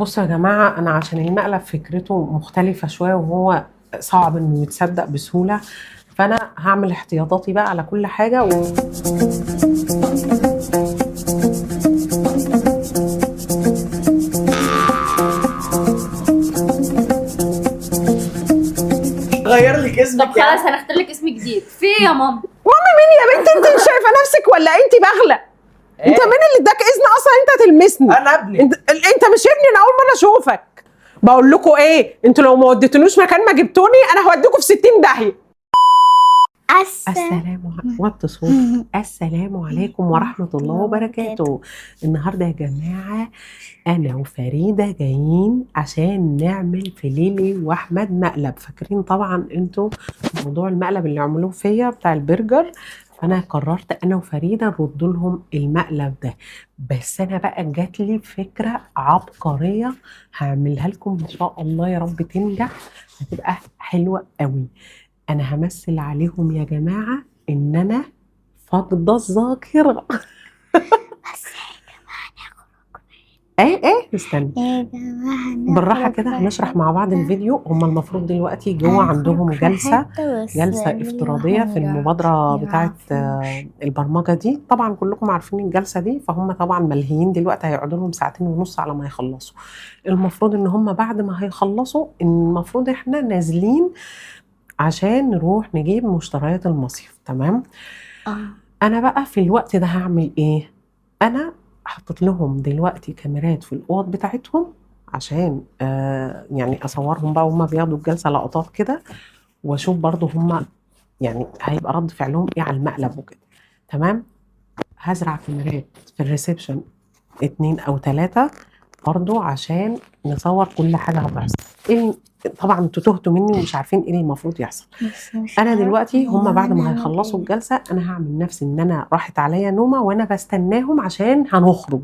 بصوا يا جماعة، أنا عشان المقلب فكرته مختلفة شوية وهو صعب إنه يتصدق بسهولة، فأنا هعمل احتياطاتي بقى على كل حاجة. غير لك اسمك. طب خلاص هنختار لك اسم جديد. في ايه يا ماما؟ ماما مين يا بنت؟ انت مش شايفه نفسك ولا انت بغلة؟ إيه؟ انت مين اللي اداك اذن اصلا انت تلمسني؟ انا ابني. انت مش ابني، انا اول مرة اشوفك. بقول لكم ايه، انتوا لو ما وديتونيش مكان ما جبتوني انا هوديكم في 60 داهية. السلام عليكم. السلام عليكم ورحمة الله وبركاته. النهارده يا جماعة انا وفريدة جايين عشان نعمل في ليلي واحمد مقلب. فاكرين طبعا انتوا موضوع المقلب اللي عملوه فيا بتاع البرجر، فانا قررت انا وفريدة نرد لهم المقلب ده. بس انا بقى جات لي فكرة عبقرية هعملها لكم ان شاء الله يا رب تنجح، هتبقى حلوة قوي. انا همثل عليهم يا جماعة ان انا فاقده الذاكرة. بس يا جماعة نخرج. ايه استنى يا جماعة بالراحة كده، هنشرح مع بعض الفيديو. هم المفروض دلوقتي جوه عندهم جلسه افتراضية في المبادرة بتاعه البرمجة دي، طبعا كلكم عارفين الجلسة دي، فهم طبعا ملهيين دلوقتي، هيقعدوا لهم 2.5 ساعة على ما يخلصوا. المفروض ان هم بعد ما هيخلصوا المفروض احنا نازلين عشان نروح نجيب مشتريات المصيف، تمام؟ انا بقى في الوقت ده هعمل ايه؟ انا حطيت لهم دلوقتي كاميرات في الاوض بتاعتهم عشان يعني اصورهم بقى وهم بياخدوا الجلسة لقطات كده، واشوف برضو هم يعني هيبقى رد فعلهم ايه على المقلب وكده، تمام؟ هزرع كاميرات في ال reception 2 أو 3 برضو عشان نصور كل حاجة هتحصل. إيه طبعا انتوا تهتوا مني ومش عارفين ايه اللي المفروض يحصل. انا دلوقتي هم بعد ما هيخلصوا الجلسة انا هعمل نفسي ان انا راحت عليا نومه وانا بستناهم عشان هنخرج،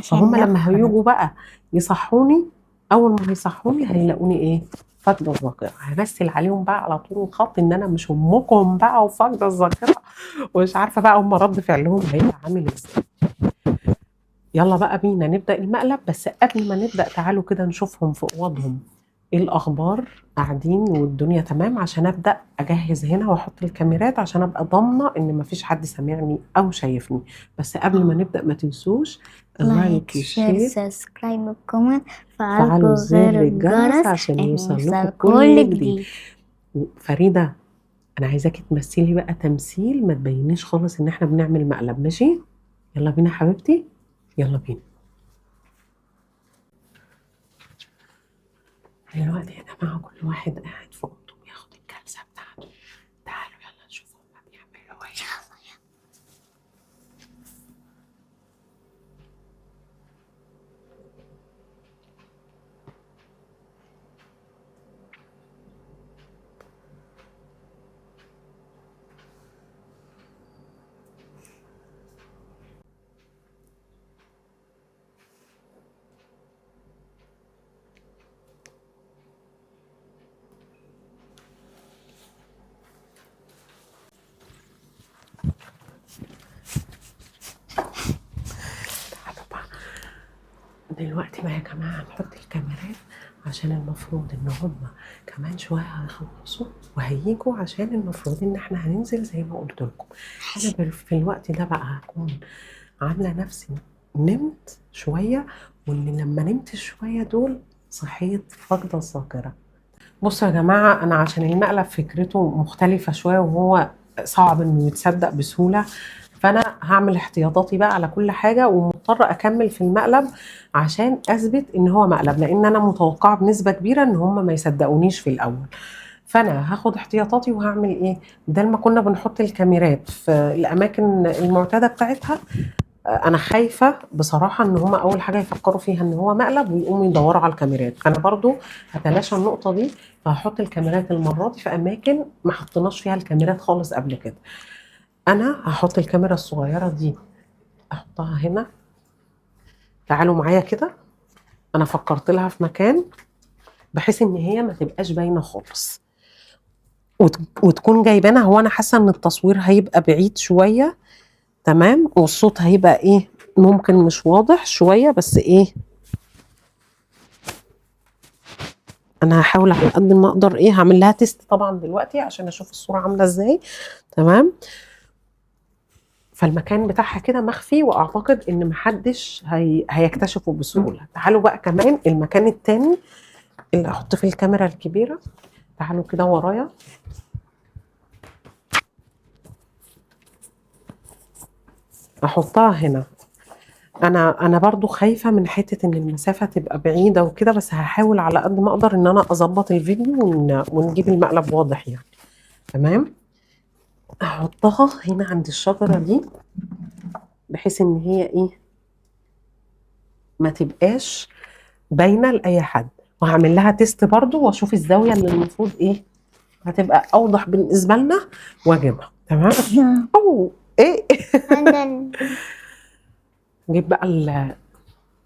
فهم لما هيجوا بقى يصحوني، اول ما هيصحوني هيلاقوني ايه؟ فاقده الذاكرة. همثل عليهم بقى على طول الخط ان انا مش امكم بقى وفاقده الذاكرة ومش عارفه بقى هم رد فعلهم هيبقى عامل ازاي. يلا بقى بينا نبدا المقلب. بس قبل ما نبدا تعالوا كده نشوفهم في اوضهم ايه الاخبار، قاعدين والدنيا تمام، عشان ابدا اجهز هنا واحط الكاميرات عشان ابقى ضامنه ان مفيش حد سامعني او شايفني. بس قبل ما نبدا ما تنسوش ال like وال share subscribe وال comment، فعلوا زر الجرس عشان يوصل لكم كل جديد. فريدة انا عايزاكي تمثلي بقى تمثيل، ما تبينيش خالص ان احنا بنعمل مقلب، ماشي؟ يلا بينا حبيبتي، يلا بينا. دلوقتي يا جماعة كل واحد قاعد في أوضته بياخد الجلسة بتاعته. تعالوا يلا نشوف هما بيعملوا ايه. دلوقتي بقى يا جماعة هنحط الكاميرات عشان المفروض ان هما كمان شوية هيخلصوا وهيجوا، عشان المفروض ان احنا هننزل زي ما قلت لكم. انا في الوقت ده بقى هكون عاملة نفسي نمت شوية، وان لما نمت شوية دول صحيت فاقدة الذاكرة. بصوا يا جماعة، انا عشان المقلب فكرته مختلفة شوية وهو صعب انه يتصدق بسهولة، فانا هعمل احتياطاتي بقى على كل حاجة، ومضطره اكمل في المقلب عشان اثبت ان هو مقلب، لان انا متوقعه بنسبة كبيرة ان هم ما يصدقونيش في الاول. فانا هاخد احتياطاتي وهعمل ايه؟ بدل ما كنا بنحط الكاميرات في الاماكن المعتادة بتاعتها، انا خايفة بصراحة ان هم اول حاجة يفكروا فيها ان هو مقلب ويقوموا يدوروا على الكاميرات، فانا برضو هتلاشى النقطة دي، فهحط الكاميرات المرة دي في اماكن ما حطيناش فيها الكاميرات خالص قبل كده. انا هحط الكاميرا الصغيرة دي احطها هنا، تعالوا معايا كده، انا فكرت لها في مكان بحيث ان هي ما تبقاش باينة خالص وتكون جايبانا. هو انا حاسه ان التصوير هيبقى بعيد شوية، تمام، والصوت هيبقى ايه ممكن مش واضح شوية، بس ايه انا هحاول على قد ما اقدر ايه، هعمل لها test طبعا دلوقتي عشان اشوف الصورة عامله ازاي. تمام. فالمكان بتاعها كده مخفي، واعتقد ان محدش هيكتشفه بسهولة. تعالوا بقى كمان المكان التاني اللي احط فيه الكاميرا الكبيرة. تعالوا كده ورايا. احطها هنا. انا برضو خايفة من حتة ان المسافة تبقى بعيدة وكده، بس هحاول على قد ما اقدر ان انا اظبط الفيديو ونجيب المقلب واضح يعني. تمام. احطها هنا عند الشجرة دي بحيث ان هي ايه ما تبقاش باينة لاي حد، وهعمل لها test برضو واشوف الزاوية اللي المفروض ايه هتبقى اوضح بالنسبة لنا واجيبها. تمام. او ايه نجيب بقى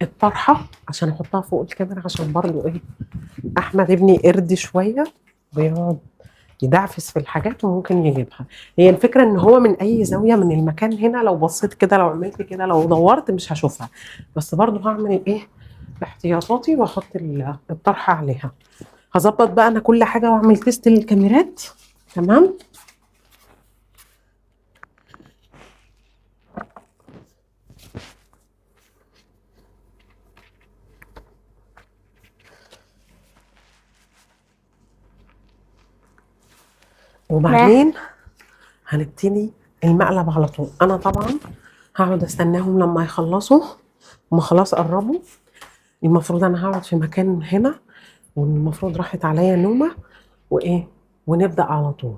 الطرحة عشان احطها فوق الكاميرا، عشان برضو ايه احمد ابني قرد شوية بيقعد يدعفس في الحاجات وممكن يجيبها. هي الفكرة ان هو من اي زاوية من المكان هنا لو بصيت كده، لو عملت كده، لو دورت مش هشوفها، بس برضو هعمل ايه احتياطاتي واحط الطرحة عليها. هظبط بقى انا كل حاجة واعمل تيست للكاميرات. تمام. وبعدين هنبتدي المقلب على طول. انا طبعا هقعد استناهم لما يخلصوا، هما خلاص قربوا. المفروض انا هقعد في مكان هنا، والمفروض راحت عليا نومه وايه، ونبدا على طول.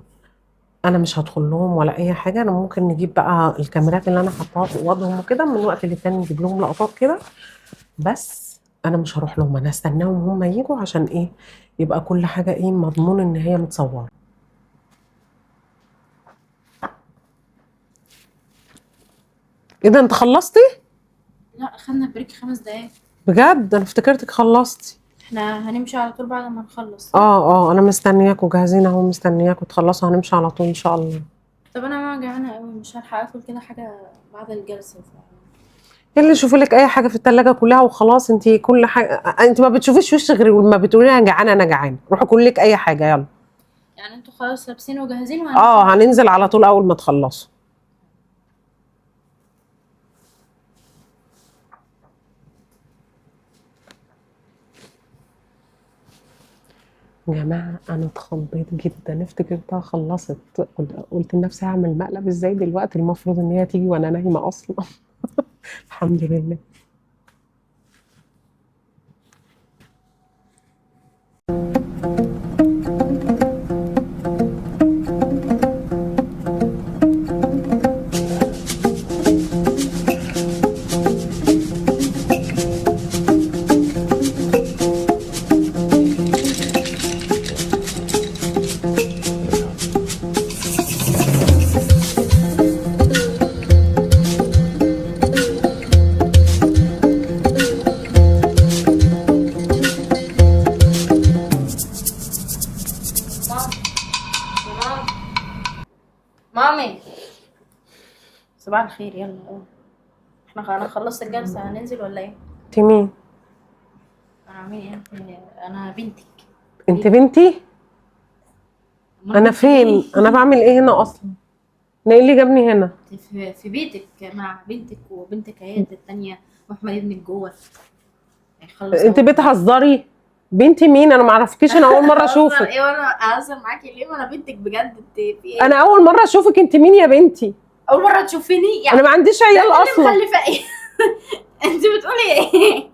انا مش هدخل لهم ولا اي حاجة. انا ممكن نجيب بقى الكاميرات اللي انا حطاها في اوضهم وكده، من وقت للتاني نجيب لهم لقطات كده، بس انا مش هروح لهم، انا هستناهم هم يجوا عشان ايه يبقى كل حاجة ايه مضمون ان هي متصورة. ايه ده انت خلصتي؟ لا خدنا break 5 دقايق. بجد؟ انا افتكرتك خلصتي. احنا هنمشي على طول بعد ما نخلص. اه انا مستنياكوا جاهزين اهو، مستنياكوا تخلصوا، هنمشي على طول ان شاء الله. طب انا ما جعانة قوي، مش هلحق اكل كده حاجة بعد الجلسة. يلا شوفي لك اي حاجة في الثلاجة كلها وخلاص. انت كل حاجة انت ما بتشوفيش وش غير لما بتقولي انا جعانة انا جعانة. روحي كل لك اي حاجة يلا. يعني انتوا خلاص لابسين وجاهزين وهنمشي؟ هننزل على طول اول ما تخلصوا. يا جماعة أنا اتخضيت جدا، افتكرتها خلصت، قلت لنفسي هعمل مقلب ازاي دلوقتي، المفروض إن هي تيجي وأنا نايمة أصلا. الحمد لله. مامي صباح الخير. يلا احنا انا خلصت الجلسة، هننزل ولا ايه؟ انت مين؟ انا عامل ايه؟ انا بنتك. انت بنتي؟ انا فين؟ انا بعمل ايه هنا اصلا؟ انا ايه اللي جابني هنا؟ في بيتك مع بنتك، وبنتك اهي الثانية، واحمد ابنك جوه. انت بتهزري؟ بنتي مين؟ انا ما اعرفكيش، انا اول مرة اشوفك. ايه وانا اهزر معاكي ليه؟ وانا بنتك بجد. انت في ايه؟ انا اول مرة اشوفك. انت مين يا بنتي؟ اول مرة تشوفيني يعني؟ انا ما عنديش عيال اصلا. مخلفه ايه؟ انت بتقولي ايه؟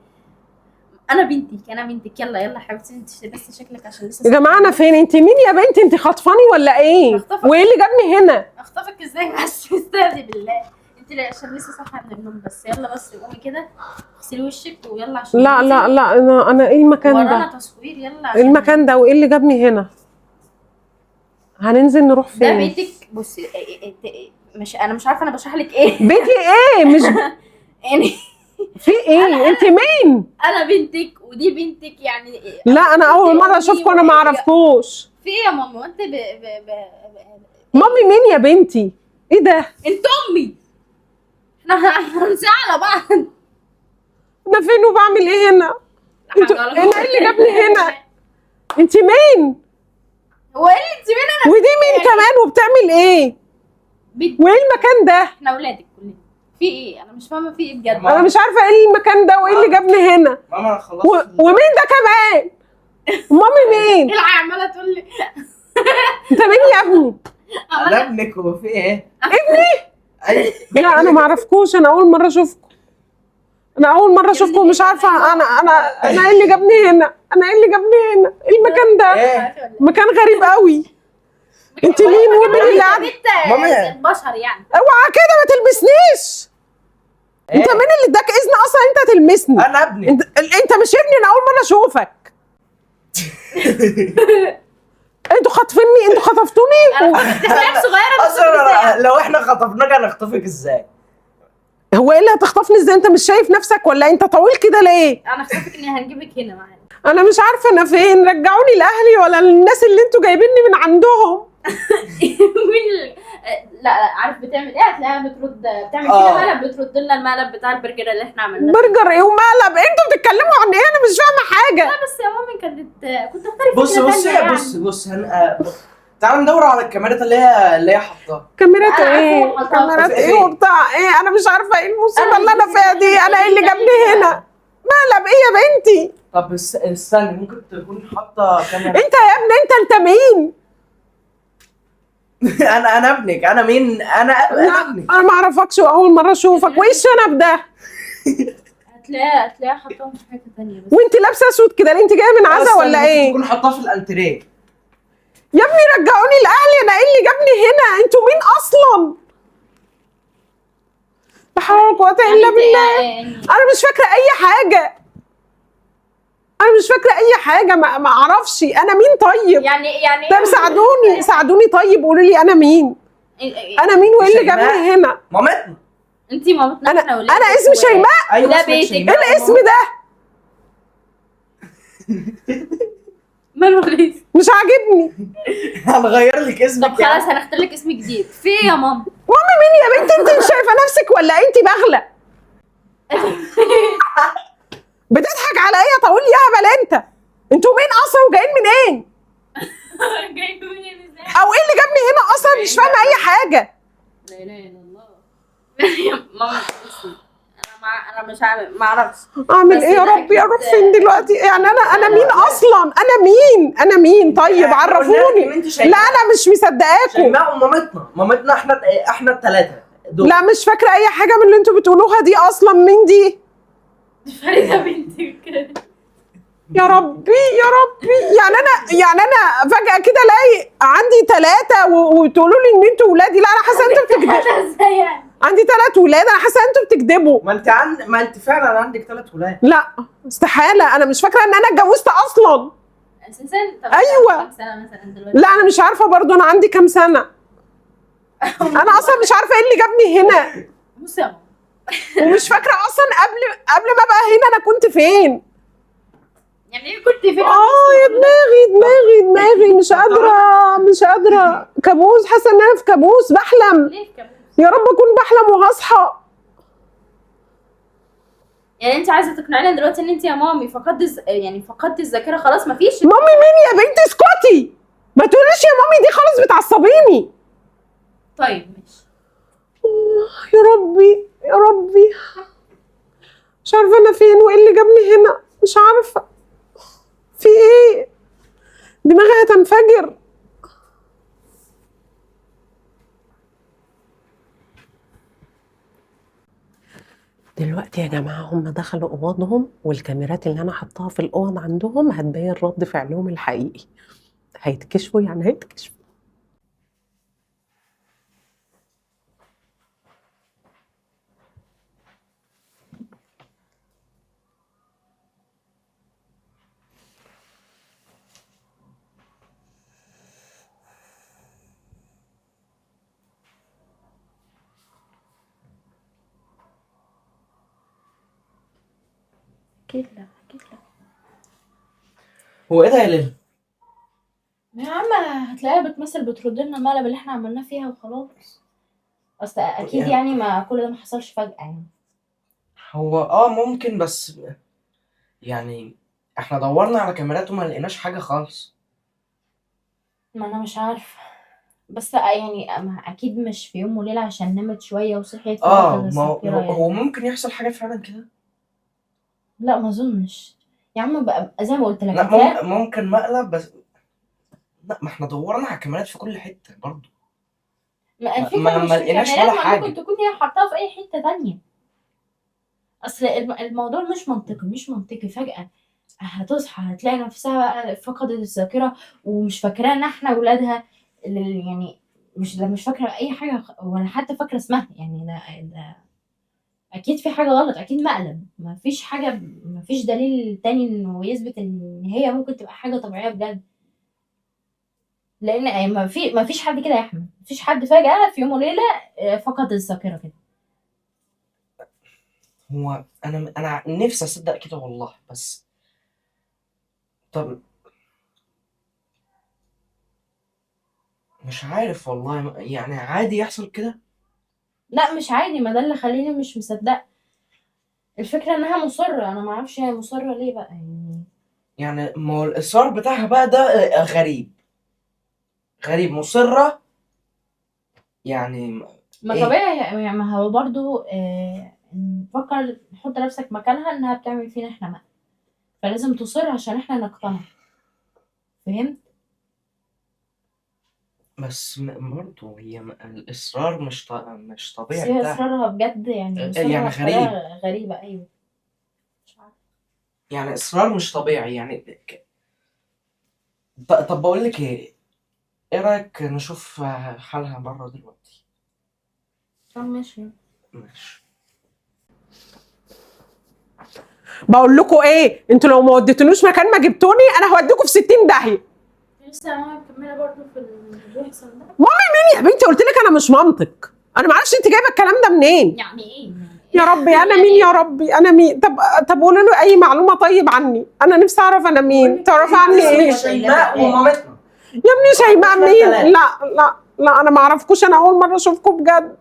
انا بنتك، انا بنتك. يلا يلا حبيبتي، انت بس شكلك عشان لسه. يا جماعة انا فين؟ انت مين يا بنتي؟ انت خاطفاني ولا ايه؟ وايه اللي جابني هنا؟ اخطفك ازاي بس؟ استهدي بالله. انت عشان لسه صاحية من النوم بس. يلا بس قومي كده اغسلي وشك ويلا عشان لا لا لا، انا ايه المكان ده؟ ورانا تصوير. يلا ايه المكان ده وايه اللي جابني هنا؟ هننزل نروح فين؟ ده بيتك. بصي مش انا مش عارفه انا بشرح لك ايه. بيتي ايه؟ مش يعني في ايه؟ انت مين؟ انا بنتك ودي بنتك يعني. لا انا اول مرة اشوفكم، انا ما اعرفكوش. في ايه يا ماما؟ انت مامي مين يا بنتي؟ ايه ده؟ انت امي. احنا هنزعل على بعض. انا فين وبعمل ايه هنا؟ انتوا انا ايه اللي جابني هنا؟ انت مين؟ هو ايه اللي انت مين؟ ودي مين كمان وبتعمل ايه؟ وايه المكان ده؟ احنا اولادك كلنا. في ايه؟ انا مش فاهمه في ايه بجد. انا مش عارفه ايه المكان ده وايه اللي جابني هنا. ماما انا خلصت. ومين ده كمان؟ مامي مين؟ العب عماله تقول لي انت مين يا ابني؟ انا ابنك. هو في ايه؟ ابني؟ ايوه. لا انا ما اعرفكوش، انا اول مرة اشوفكم. انا اول مرة اشوفكم، مش عارفه انا انا انا ايه اللي جابني هنا؟ انا ايه اللي جابني هنا؟ ايه المكان ده؟ ايه؟ مكان غريب قوي. انت مين ومين اللي قاعد؟ مامي. البشر يعني. اوعى كده ما تلمسنيش. انت مين اللي اداك اذن اصلا انت تلمسني؟ انا ابني. انت مش ابني، انا اول مرة اشوفك. انتوا خاطفيني، انتوا خطفتوني. انا صغيرة اصلا لو احنا خطفناك هنخطفك ازاي؟ هو ايه اللي هتخطفني ازاي؟ انت مش شايف نفسك ولا انت طويل كده ليه؟ انا خطفك اني هنجيبك هنا معانا. انا مش عارفه انا فين، رجعوني لاهلي ولا للناس اللي انتوا جايبيني من عندهم. مين؟ لا عارف بتعمل ايه؟ هتلاقيها بترد، بتعمل كده مقلب، بترد لنا المقلب بتاع البرجر اللي احنا عملناه. برجر ايه ومقلب؟ انتوا بتتكلموا عن ايه؟ انا مش فاهمه حاجة. لا بس يا مامي كانت كنت اختاري بص بص يعني. بص بص تعالوا ندور على الكاميرات اللي هي حاطاها. كاميرات ايه؟ كاميرات ايه وبتاع ايه؟ انا مش عارفه ايه المصيبة اللي انا فيها دي. انا ايه اللي جابني هنا؟ مقلب ايه يا بنتي؟ طب استني، ممكن تكون حاطه كاميرا. انت يا ابني، انت مين؟ انا ابنك. انا مين؟ انا ابنك. انا ما اعرفكش واول مرة اشوفك. وايه الشنب ده؟ هتلاقيها حطاهم في حتة ثانية بس. وانت لابسه اسود كده ليه؟ انت جاية من عزا ولا ايه؟ تكون حطاها في الانتريه. يا ابني رجعوني لاهلي، انا ايه اللي جابني هنا؟ انتوا مين اصلا؟ لا حول ولا قوة الا بالله. انا مش فاكره اي حاجة، انا مش فاكره اي حاجة، ما اعرفش انا مين. طيب يعني طب ساعدوني، ساعدوني. طيب قولوا لي انا مين؟ انا مين وايه اللي جابني هنا؟ مامتنا. انت مامتنا. انا انا اسمي شيماء. ايوه ده بيتك. ايه الاسم ده؟ ماله الاسم؟ مش عاجبني. هنغير لك اسمك. طب خلاص هنختار لك اسم جديد. في ايه يا ماما؟ ماما مين يا بنتي؟ انت مش شايفه نفسك ولا انت بغلة؟ بتضحك على ايه يا طويل يا هبل؟ انت انتوا مين اصلا وجايين منين؟ جايين منين ازاي؟ او ايه اللي جابني هنا اصلا؟ مش فاهمه اي حاجة. لا اله الا الله. ماما بصي انا مش عارف، ما اعرفش اعمل ايه يا ربي؟ اروح فين دلوقتي؟ يعني انا مين اصلا؟ انا مين؟ انا مين؟ طيب عرفوني. لا انا مش مصدقاكم. شيماء ومامتنا، مامتنا احنا الثلاثة دول. لا مش فاكره اي حاجة من اللي انتوا بتقولوها دي اصلا. مين دي؟ فريدة بنتك. يا ربي يا ربي. يعني انا فجأة كده الاقي عندي 3 وتقولوا لي ان انتوا ولادي؟ لا انا حاسه انتوا بتكذبوا. ازاي يعني؟ عندي 3 ولاد، انا حاسه انتوا بتكذبوا. ما انت فعلا عندك 3 ولاد. لا استحالة، انا مش فاكره ان انا اتجوزت اصلا اساسا. طب ايوه. كام سنة مثلا دلوقتي؟ لا انا مش عارفه برضو انا عندي كام سنة. انا اصلا مش عارفه ايه اللي جابني هنا. بصي يا ماما، ومش فاكره اصلا قبل ما ابقى هنا انا كنت فين. يعني ايه كنت فين؟ يا دماغي دماغي دماغي، مش قادرة مش قادرة. كابوس، حاسه ان انا في كابوس، بحلم. ليه في كابوس؟ يا رب اكون بحلم وهصحى. يعني انت عايزه تقنعينا دلوقتي ان انت يا مامي فقدت يعني فقدت الذاكرة خلاص مفيش؟ مامي مين يا بنتي؟ اسكتي، ما تقوليش يا مامي دي خالص، بتعصبيني. طيب ماشي. يا ربي يا ربي، مش عارفه انا فين وايه اللي جابني هنا، مش عارفه في ايه، دماغي هتنفجر. دلوقتي يا جماعة هم دخلوا اوضهم، والكاميرات اللي انا حطاها في الاوض عندهم هتبين رد فعلهم الحقيقي. هيتكشفوا يعني هيتكشفوا. اكيد لا، اكيد لا. هو ايه ده يا ليلى؟ يا عم هتلاقيها بتمثل، بترد لنا المقلب اللي احنا عملناه فيها وخلاص. اصل اكيد يعني ما كل ده ما حصلش فجأة يعني. هو ممكن، بس يعني احنا دورنا على كاميرات وما لقيناش حاجة خالص. ما انا مش عارفه، بس يعني ما اكيد مش في يوم وليلة عشان نمت شوية وصحيت اه فقدت ما هو الذاكرة يعني. هو ممكن يحصل حاجة فعلا كده. لا ما اظنش يا عم، بقى زي ما قلت لك لا هتلاقي. ممكن مقلب بس. لا ما احنا دورنا على الكاميرات في كل حتة برضو. ما الفكرة ما مش في لقيناش الكاميرات، ولا ما حاجة. ممكن تكون هي حطاها في اي حتة تانية. اصل الموضوع مش منطقي، مش منطقي. فجاة هتصحى هتلاقي نفسها بقى فقدت الذاكرة ومش فاكره ان احنا ولادها، اللي يعني مش فاكره اي حاجة ولا حتى فاكره اسمها يعني. ده اكيد في حاجة غلط، اكيد مقلب. ما فيش حاجة، ما فيش دليل تاني انه يثبت ان هي ممكن تبقى حاجة طبيعية بجد، لان ما فيش حد كده يا احمد، ما فيش حد فجاة في يوم وليلة فقد الذاكرة كده. هو انا نفسي اصدق كده والله، بس طب مش عارف والله، يعني عادي يحصل كده؟ لا مش عادي، ما ده اللي خليني مش مصدقه. الفكرة انها مصرة، انا ما اعرفش هي مصرة ليه بقى يعني. يعني ما هو الاصرار بتاعها بقى ده غريب، غريب مصرة يعني. ما إيه؟ طبيعي يعني، ما هو برضو نفكر نحط نفسك مكانها انها بتعمل فينا احنا مقلب، فلازم تصر عشان احنا نقتنع، فهمت؟ بس برضه هي الاصرار مش مش بس طبيعي هي بتاعها. اصرارها بجد يعني، مصرة يعني بطريقة غريب. غريبة. ايوه مش عارفة. يعني اصرار مش طبيعي يعني. طب بقول لك ايه، ايه رايك نشوف حالها بره دلوقتي؟ طب ماشي ماشي. بقول لكم ايه، انتوا لو ما وديتونيش مكان ما جبتوني انا هوديكم في 60 داهية. لسه ماما مكملة برضه في اللي بيحصل ده. مين يا بنتي؟ قلت لك انا مش منطق، انا ما اعرفش انت جايبه الكلام ده منين. يعني ايه؟ يا ربي انا مين؟ يا ربي انا مين؟ طب قولوا له اي معلومة طيب عني، انا نفسي اعرف انا مين. تعرفي عني ايه؟ شيماء ومامتنا. يا ابني شيماء مين؟ لا لا لا انا ما اعرفكوش، انا اول مرة اشوفكم بجد.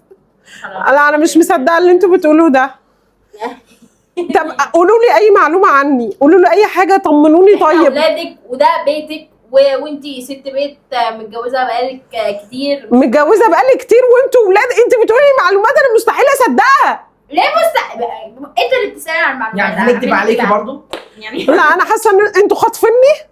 لا انا مش مصدقه اللي انتوا بتقولوه ده. طب قولوا لي اي معلومة عني، قولوا لي اي حاجة، طمنوني. طيب اولادك وده بيتك وانتي ست بيت متجوزة بقالك كتير. متجوزة بقالي كتير وانتوا ولاد، انت بتقولي معلومات انا مستحيل اصدقها. ليه انت اللي بتسالي عن المعلومات. يعني هنكدب عليكي برضه؟ يعني لا انا حاسه ان انتوا خاطفيني،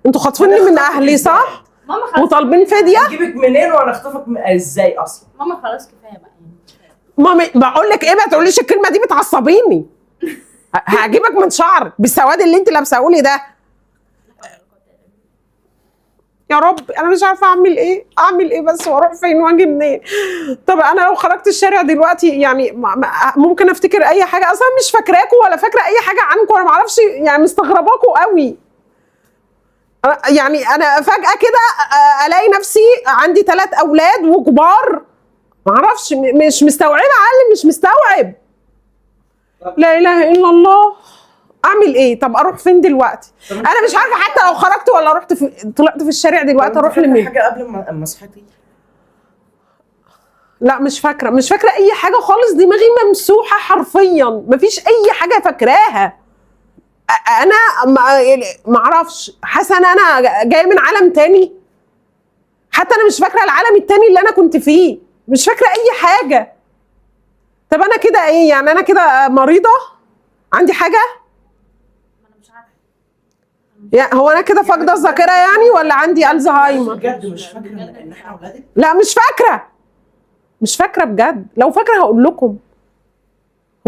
انتوا خاطفيني من اهلي صح؟ ماما خلاص. وطالبين فدية. هنجيبك منين وهنخطفك ازاي اصلا؟ ماما خلاص كفاية بقى يعني. مامي بقول لك ايه، ما تقوليش الكلمة دي، بتعصبيني. هعجبك من شعرك بالسواد اللي انت لابساه لي ده. يا رب انا مش عارفه اعمل ايه، اعمل ايه بس، واروح فين واجي منين؟ طب انا لو خرجت الشارع دلوقتي يعني ممكن افتكر اي حاجة؟ اصلا مش فاكراكم ولا فاكره اي حاجة عنكم، انا ما اعرفش يعني، مستغرباكم قوي. يعني انا فجاة كده الاقي نفسي عندي 3 اولاد وكبار، ما اعرفش، مش مستوعبة، عقلي مش مستوعب. لا اله الا الله. اعمل ايه؟ طب اروح فين دلوقتي؟ انا مش عارفه حتى لو خرجت ولا رحت طلعت في الشارع دلوقتي اروح لمين؟ حاجة قبل ما صحيتي؟ لا مش فاكره، مش فاكره اي حاجة خالص، دماغي ممسوحة حرفيا، مفيش اي حاجة فاكراها. انا ما اعرفش، حاسه ان انا جاية من عالم تاني، حتى انا مش فاكره العالم التاني اللي انا كنت فيه، مش فاكره اي حاجة. طب انا كده ايه يعني؟ انا كده مريضه؟ عندي حاجة؟ يعني هو انا كده فاقده الذاكرة يعني، ولا عندي الزهايمر؟ بجد مش فاكره ان احنا اولادك؟ لا مش فاكره، مش فاكره بجد. لو فاكره هقول لكم.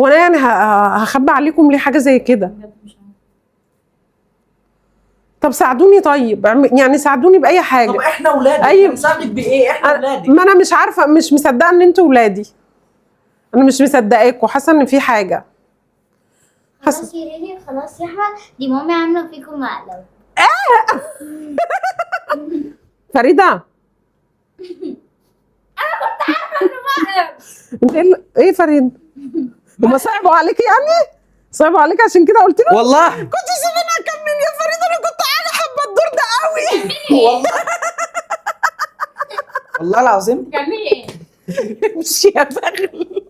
هو انا يعني هخبي عليكم ليه حاجة زي كده؟ طب ساعدوني، طيب يعني ساعدوني باي حاجة. طب احنا اولادك، أيوة. هنساعدك بايه؟ احنا اولادك. ما انا مش عارفه، مش مصدقه ان انتوا ولادي، انا مش مصدقاكوا، حاسه ان في حاجة. خلاص يا ليلي، خلاص يا احمد، دي مامي عامله فيكم مقلب. فريدة انا كنت عارفه انه مقلب. انت ايه فريدة؟ هما صعبوا عليكي يعني؟ صعبوا عليكي عشان كده قلت له؟ والله كنت سيبيني اكمل يا فريدة، انا كنت قاعدة حابة الدور ده قوي. والله والله العظيم. تعملي ايه؟ امشي يا بغل.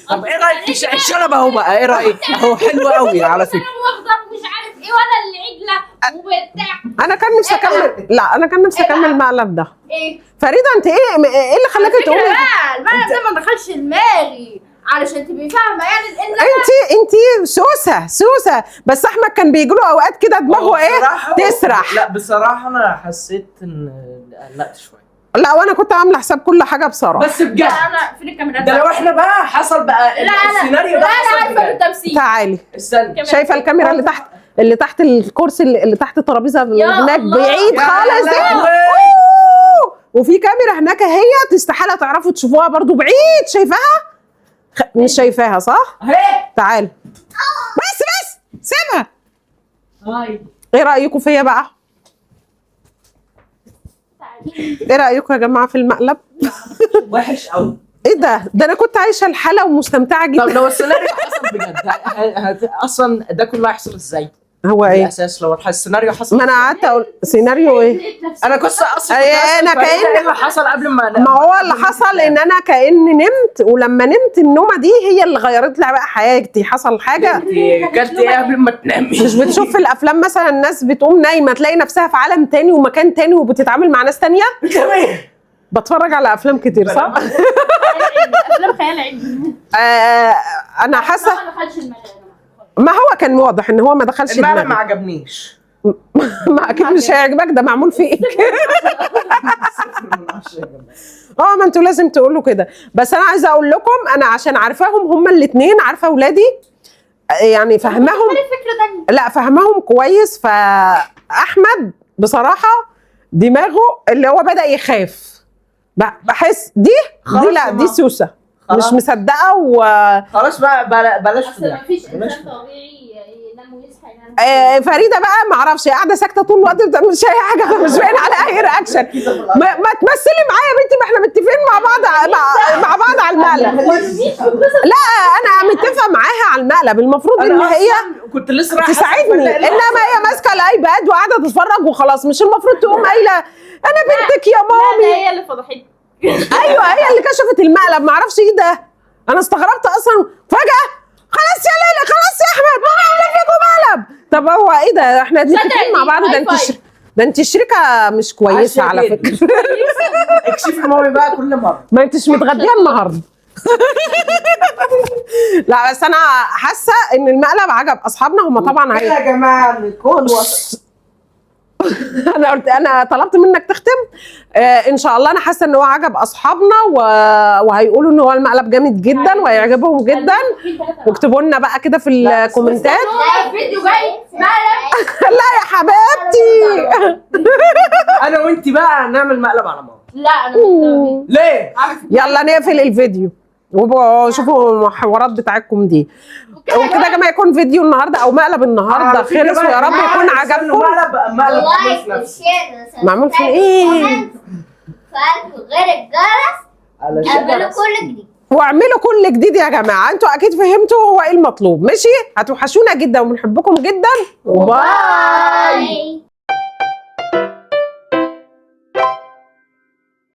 طب ايه رايك في الشنب اهو بقى؟ ايه رايك؟ هو حلو قوي على فكرة. واخضر مش عارف ايه ولا العجلة وبتاع. انا كان نفسي اكمل، لا انا كان نفسي اكمل المقلب ده. ايه فريدة انت ايه اللي خلاكي تقولي بقى المقلب ده ما دخلش دماغي علشان تبقي فاهمه يعني ان انت سوسة سوسة. بس احمد كان بيجي له اوقات كده دماغه ايه تسرح. لا بصراحة انا حسيت ان قلقت شوية. لا وانا كنت عامله حساب كل حاجة بصراحة. بس بجد انا فين الكاميرات ده لو احنا بقى حصل بقى السيناريو ده لا انا عارفه التمثيل. تعالي استنى، شايفه الكاميرا اللي تحت، اللي تحت الكرسي، اللي تحت الترابيزة هناك بعيد خالص دي، وفي كاميرا هناك اهي استحالة تعرفوا تشوفوها برضو بعيد. شايفاها؟ مش شايفاها صح؟ اهي. تعالي بس بس سيبها. ايه رايكم فيا بقى؟ ايه رايكم يا جماعة في المقلب؟ وحش قوي. ايه ده؟ ده انا كنت عايشه الحالة ومستمتعه جدا. طب لو السيناريو حصل بجد اصلا ده كله هيحصل ازاي؟ هو ايه؟ الاساس لو السيناريو حصل. ما انا قعدت اقول سيناريو ايه؟ انا كنت اصلا انا كأن اللي حصل قبل ما ما هو اللي حصل ان انا كأني نمت، ولما نمت النومة دي هي اللي غيرت لي بقى حياتي. حصل حاجة. انت كلت ايه قبل ما تنامي؟ مش بتشوف في الافلام مثلا الناس بتقوم نايمة تلاقي نفسها في عالم تاني ومكان تاني وبتتعامل مع ناس تانية؟ تمام. بتفرج على افلام كتير صح؟ افلام خيال علمي. انا حاسه ما هو كان واضح ان هو ما دخلش المقلب. ما عجبنيش. ما اكيد مش هيعجبك، ده معمول فيك. ما انتوا لازم تقولوا كده. بس انا عايزه اقول لكم انا عشان عارفاهم هما الاثنين، عارفه اولادي يعني فهمهم، لا فهمهم كويس. فاحمد بصراحة دماغه اللي هو بدا يخاف، بحس دي لا دي سوسة مش مصدقه و خلاص بقى بلاش. اصل مفيش انسان طبيعي ينام ويصحى ينام. فريدة بقى ما اعرفش قاعدة ساكته طول الوقت ما بتعملش اي حاجة، فمش باين على اي reaction. ما تمثلي معايا يا بنتي، ما احنا متفقين مع بعض مع بعض على المقلب. لا انا متفقه معاها على المقلب، المفروض ان هي كنت لسه تساعدني، انما هي ماسكه ال iPad وقاعدة تتفرج وخلاص. مش المفروض تقوم قايله انا بنتك يا مامي؟ لا هي اللي فضحتني. ايوه هي اللي كشفت المقلب. ما اعرفش ايه ده، انا استغربت اصلا فجاة. خلاص يا ليلى، خلاص يا احمد، ماما عامله فيكم مقلب. طب هو ايه ده؟ احنا متفقين مع بعض. ده انت شريكه مش كويسة على فكرة. اكشفي مامي بقى كل مرة. ما انتش متغديه النهارده. لا بس انا حاسه ان المقلب عجب اصحابنا هم طبعا. يا جماعة نكون انا قلت انا طلبت منك تختم. ان شاء الله انا حاسه ان هو عجب اصحابنا وهيقولوا ان هو المقلب جامد جدا وهيعجبهم جدا. واكتبوا لنا بقى كده في الكومنتات فيديو جاي مقلب. لا يا حبيبتي انا وانت بقى نعمل مقلب على ماما. لا انا ليه؟ يلا نقفل الفيديو وشوفوا الحوارات بتاعتكم دي. وكده يا جماعة يكون فيديو النهارده او مقلب النهارده خلص، ويا رب يكون عجبكم. مقلب like و share معمول في ايه؟ فعلوا غير الجرس، اعملوا كل جديد واعملوا كل جديد يا جماعة. انتوا اكيد فهمتوا هو ايه المطلوب. ماشي، هتوحشونا جدا وبنحبكم جدا، و bye.